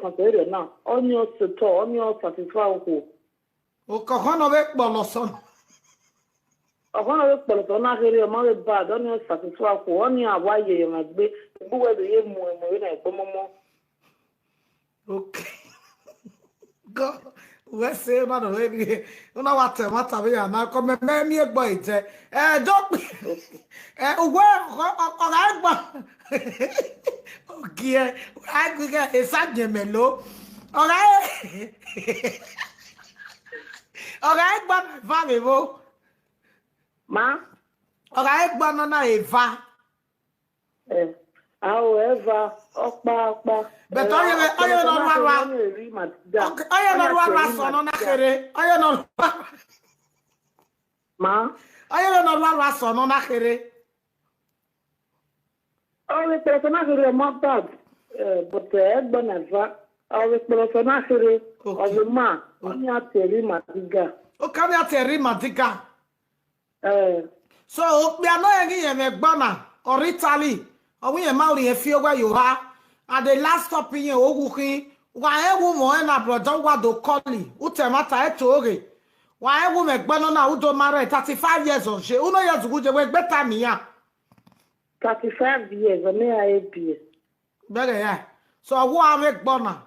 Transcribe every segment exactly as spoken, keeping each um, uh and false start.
kan tẹ̀lé rẹ̀ náà. Ó ní ó ṣe tọ́, ó ní ó satisfy kò. Okọ̀kọ́ náà wẹ́ pọ̀ lọ́sọ̀nù. Ọ̀kan náà wẹ́ pọ̀ lọ́sọ̀nù náà kéré, ọmọ wẹ́ bad, ó ní ó satisfy kò, ó ní àwa yẹ̀yẹ̀ máa gbé. Gbogbo ẹ̀ ló yé mu ẹ̀mọ̀ yìí náà ẹ̀gbọ́n mọ́mọ́. Okay. Go. Wẹ́ ṣe é náà lọ́wọ́ ẹni. Ó náà wà tẹ̀ wọ́n tàbí yàrá náà kọ́ mẹ́mẹ́ mi gbọ́ ìjẹ́. Ẹ dọ́pẹ́. Ẹ wẹ́ ọ̀rá ẹ̀gbọ́n. Ògì ẹ̀, àgbẹ̀gẹ̀ ìsájẹ̀mẹ̀ ló. Ọ̀rá ẹ̀. Ọ̀rá ẹ̀gbọ́n náà fà mí bó. Ma, Ọ̀rá ẹ̀gbọ́n náà náà ẹ̀ fà. eh, however, ọkpa ọkpa. But onye we- onye nọ n'ọrụ arụ a- Okay, onye nọ n'ọrụ arụ asọ nọ n'akịrị. Onye nọ n'ọrụ arụ- Ma, onye nọ n'ọrụ arụ asọ nọ n'akịrị. Ọ wekpọrọ sọ n'akịrị ọma bad, eh, but eh, egbe na va. Ọ wekpọrọ sọ n'akịrị Okay. ọzọ ma, onye ateri ma diga. Oke onye ateri ma diga. Eh, So okpia no enyi yeme gbana or Italy. Or we ma ori efi ogwa yo ha. And the last stop in ye ogu hin. Wa ewu mo e na brother wa do koli. Utemata e to oge. Wa ewu me gbana na udo mare thirty-five years on she. Uno years guje we gbeta mi ya. thirty-five years, ọ na-ebi. Bere ya. So wo ame gbana.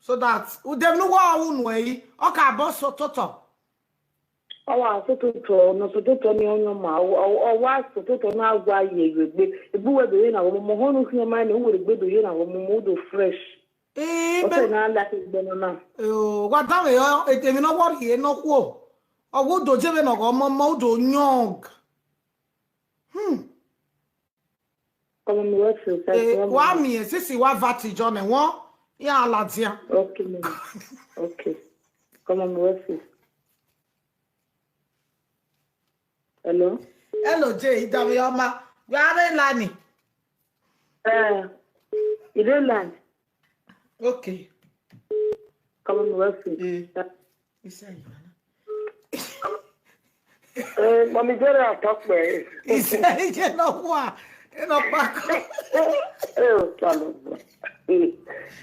So that udem no wa unu e. Oka bo so toto. Ọwa asụtụtụ n'ụtụtụ na onye ma ọwa asụtụtụ na-agwa ya egbe egbuwedo ihe na ọmụmụ hụ n'ukwu ya ma na o were gbedo ihe na ọmụmụ ụdọ fresh. Eh, Ofe but na-ala ka egbe nọ na. Oh, what time you? It mean no worry, no ko. Owo do jebe no go mo mo do nyong. Hmm. Kọmọ mi wee sị Eh, wa mi e sisi wa vati jone won. Ya aladia. Okay, ma'am. Okay. Kọmọ mi wee sị. Hello? Hello J Idamioma. We are in line. Eh, you dey line? Okay. Kọmọ mi wee sị. Eh. Isa Yohana. Eh, Mami Jerry atọkpe. Isa ije no kwa. Eno pako. Eh, talọ. Eh,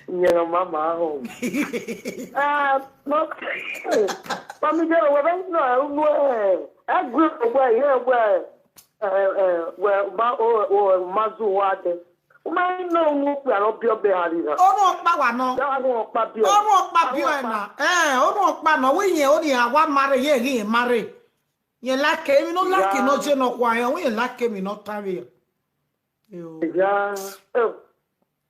nyere mama ahụ. Ah, no. Mami Jerry, whether you know, eh, eh, eh, eh, eh, well, ma, oh, oh, Mazu Wade. Uma ino mu kparo bio be harira. Onu opa wa no. Ya wa no pa bio. Onu opa bio e na. Eh, onu opa no. We yen oni awa mare ye yen mare. Yen like mi no like no je no kwa yen. We yen like mi no tare. Yo. Ya. Eh.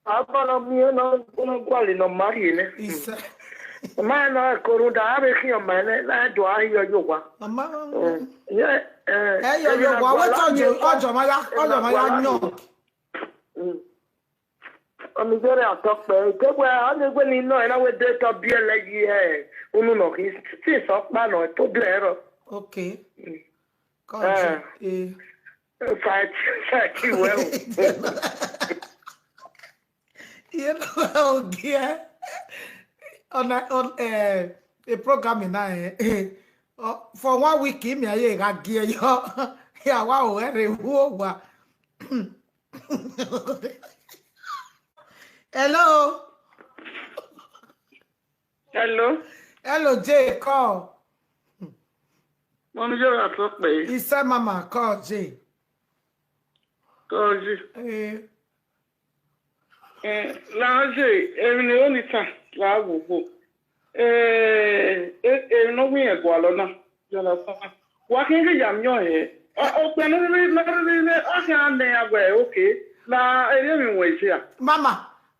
Abana mi no no kwali no mari ne. Isa. Ma na korunda abe ki o ma ne na do ayo yo wa. Mama. Eh, yeah, eh, Eh, yo yo wa we to je ojo ma ya, ojo ma ya nyo. Mami Jerry atọkpe. Kegbe, a na-egwe ni nọ, na we de to bi ele yi, eh. Unu no, he still so pa no, to blero. Okay. Mm. Come, Ah. eh. Fight, fight well. You know, okay. On a, on uh, a program in I, uh, for one week, him ya ga gear yo. Yeah, wow, very wow. Hello. Hello. Hello, Jay, call. Mo ní yóò rà tó pé He said, Mama, call Jay. kọ́ọ̀jì. Eh, Láàájì èmi ni ó ní tà láàwòwò. Èmi ló wí ẹ̀gbọ́n àlọ́ náà. Yọ̀nà fún wa. Wà kí n rí ìyá mi ọ̀hẹ́. Ọ̀pẹ lórí lórí ní ọ̀sẹ̀ àná àgbẹ̀ òkè. La eré mi wọ̀ ìṣe à. Mama,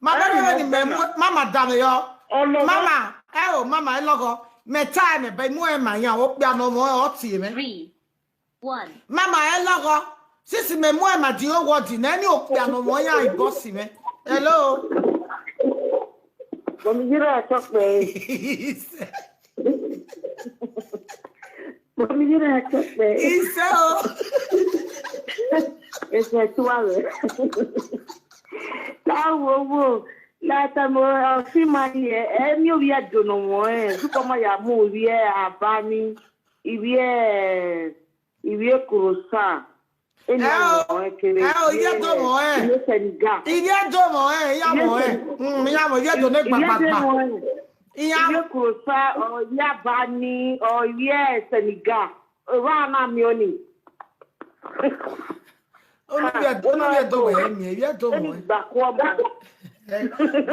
Mama, Eh, you ready, Mama. Mama, Mama, dame yo. Ọ̀nà Mama, eh, oh, Mama, eh, logo. Me time, be mo e ma yan, o pe ano mo o ti me. Three, one. Mama, eh, logo. Sisi me mo e ma di o wo di na ni o pe ano mo yan i boss me. Hello. Mọ̀mí yíra àtọ́pẹ́. Mọ̀mí yíra àtọ́pẹ́. He said, oh. Ẹsẹ̀ tí wà rẹ̀. Láwo wo látàmú ọ̀sìn máa ń yẹ ẹ́ ní orí ẹ̀dùnú wọn ẹ̀ dúpọ̀ mọ́ yà mú orí ẹ̀ àbá ní ìwé ẹ̀ ìwé kòròsà. Ẹni Ẹ o, àwọn ẹ̀ kéré. ẹ o, ìwé tó mọ̀ ẹ́. Ìwé Senegal. Ìdí ẹjọ́ mọ̀ ẹ́, ìyá mọ̀ ẹ́. Mm, ìyá mọ̀, ìdí ẹjọ́ ní Ìwé tó gbàgbàgbà. mọ̀ ẹ̀. Ìyá Ìwé kòròsà ọ̀yá bá ní ọ̀yẹ́ Senegal. Ìwé àná mi ò ní. Olúbi ẹjọ́, Olúbi ẹjọ́ mọ̀ ẹ́ mi, ìdí ẹjọ́ Ẹni mọ̀ ẹ́. gbà kú ọba.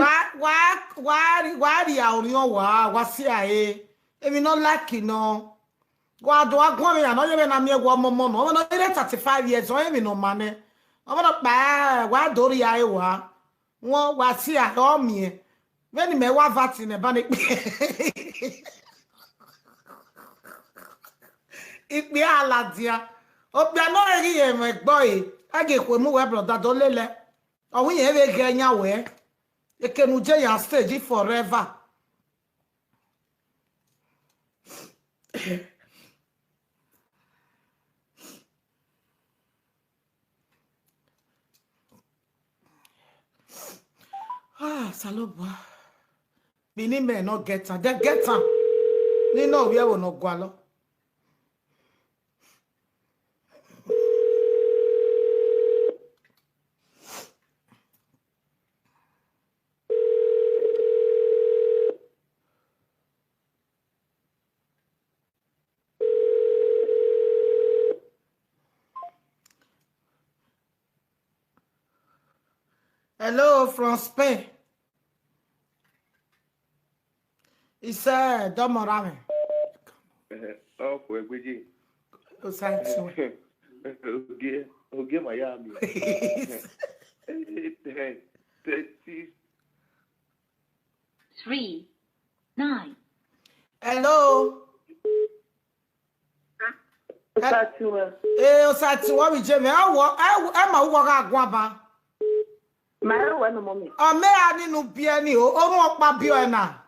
Wà wà wà rí wà rí àwòrán wà wá sí àyè. Èmi náà láàkì náà. Wà á dùn wá gún mi àná yẹ́bẹ̀ náà mi ẹ̀wọ̀ ọmọ ọmọ náà. Ọmọ náà yẹ́bẹ̀ thirty five years, ọmọ èmi náà máa ní. Ọmọ náà pẹ́ wà á dórí ayé wà. Wọ́n wá sí àyè ọ̀mì ẹ̀. Bẹ́ẹ̀ni mẹ́ wá va tì ní bá ní pé. Ìpè àlàdìá. Òpè àná ẹ̀rí ẹ̀mọ̀ ẹ̀gbọ́ yìí. Ẹ̀gẹ̀ ìpè mú wẹ́ brọ̀dá tó lélẹ̀. Ọ̀hún yẹn lè gẹ̀ ẹ̀yà wẹ́. Ekenu jẹ́ yà stage forever. Ah, Saloba. Benin men no get am. They get am. Ni no where we no gwalo. Hello, from Spain. He said, don't worry. Ọkụ egbeji. Osachi. Oge oge Miami. Thirty Three, nine. Hello. Ìsàtúwẹ̀. Eh, Osachi, what we jeme? Eh, wo, eh, wo, eh, ma wo ga gwa ba. Màá rẹ̀ wẹ̀ nù mọ́mì. O me ani nu bi ani o, o mo pa bi o na.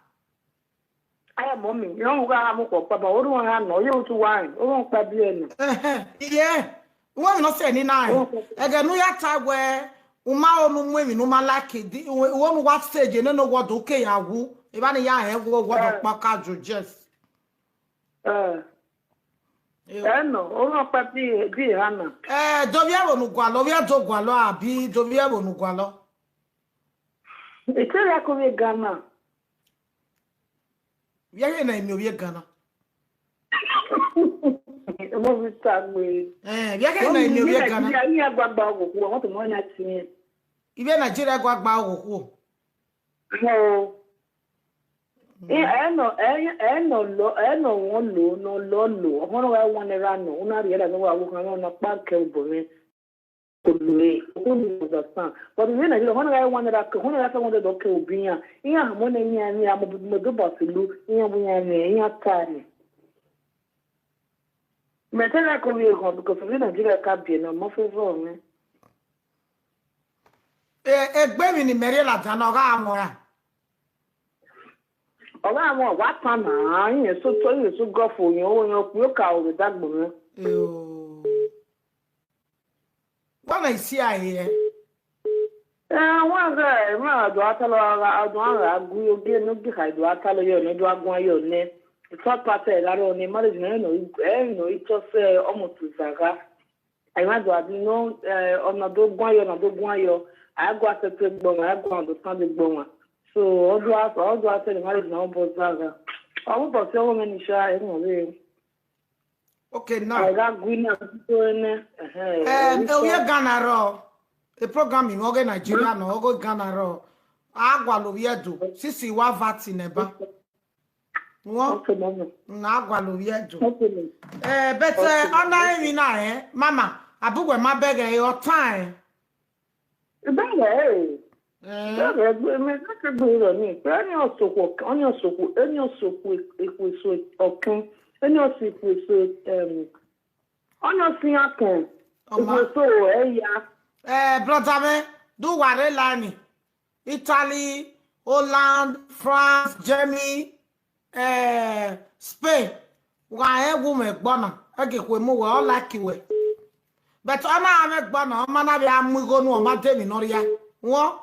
Ayé mọ́mì, yóò wúwo ara mú pọ̀ pàpà, ó dùn wọn hàn náà, yóò tún wá rìn, ó dùn pa bí ẹnu. Eh, eh, yeah. Wo mi no se ni na. Ege nu ya ta we, uma onu mu mi nu ma like di, wo nu what stage no no what okay ya wu. E ba ni ya he wo what pa ka ju just. Ẹ nọ, ó dùn pa bí bí ìhànà. Eh, do bi e wo nu gwa lo, bi e do gwa lo abi, do bi e wo nu gwa lo. Ìtẹ́lẹ̀ kò rí Ghana. Bi e na mi o bi e Ghana. Mo fi tàgbé. Eh, bi e na mi o bi e Ghana. Ní agbagba òkùnkùn, àwọn tó mọ́ ní àti yẹn. Ibe Nigeria gwa gba owo. Ẹ nọ, ẹ nọ lọ, ẹ nọ wọn lò, nọ lọ lò. Ọmọ náà wáyé wọn nira nọ, wọn náà rí ẹ̀dá lọ́wọ́ àwọn kan náà pa kẹ́ obìnrin. Kò lè, ó ní understand. But ìwé Nàìjíríà, wọn náà wáyé wọn nira kẹ́, wọn náà fẹ́ wọn dọ̀dọ̀ kẹ́ obìnrin yẹn. Ìyẹn àmọ́ ní ìyẹn ní àmọ́ bí mo dé bọ̀ sílùú, ìyẹn bí yẹn ní, ìyẹn ta ni. Mẹ̀tẹ́lẹ̀ kò rí hàn because ìwé Nàìjíríà ká bìí náà, mo fẹ́ fọ́ mi. Eh, egbe mi ni mere la dana ga amora. Ọba àwọn ọba pa náà, ìyẹn sọ tó ìyẹn sọ gọfù yẹn owó yẹn kú yóò ka òwe dàgbò náà. Eyo. What I see I hear. Ee, nwa aga eme ọdụ atala ọgha ọdụ ahụ agụ oge n'oge ka ọdụ atala ya ọnụ ọdụ agụ ya ọnụ. Third party gara ọnụ marriage na eno eno ịchọsị ọmụtụzaga. Anyị mmadụ adị no ọnọdụ gwa ya ọnọdụ gwa ya agụ asete gbọnwa agụ ọdụ sande gbọnwa. So ọdụ afọ ọdụ asete marriage na ọbụ zaga. Ọ bụ bọsị ọwụ menisha enwere. Okay, now. Aga gụ na ntụtụ ene. Um, oh, yeah, Ghana Raw. A program in Oge Nigeria, no, Oge Ghana Raw. Agwa lo yedo. Sisi wa vati neba. Wo? Okay, mama. Na agwa lo yedo. Okay, mama. Eh, but uh, ona emi na eh, mama, abugwe ma beg eh, your time. Ìbéèrè ẹ̀ Eh, ìbéèrè ẹgbẹ́ mi láti gbé ìrọ̀ mi pé ọ́nì ọ̀sọ̀kù ọ́nì ọ̀sọ̀kù ọ́nì ọ̀sọ̀kù èkó èso ọ̀kan ọ́nì ọ̀sọ̀ èkó èso ọ́nì ọ̀sìn akàn Ọmọ. èkó èso ẹ̀yà. Eh, brother me, do ware lani. Italy, Holland, France, Germany, eh, Spain. Wa e wu me gbona. Ege kwe mu we all like we. But ona me gbona, o mana bi amugo nu o ma de mi no ria. Wo?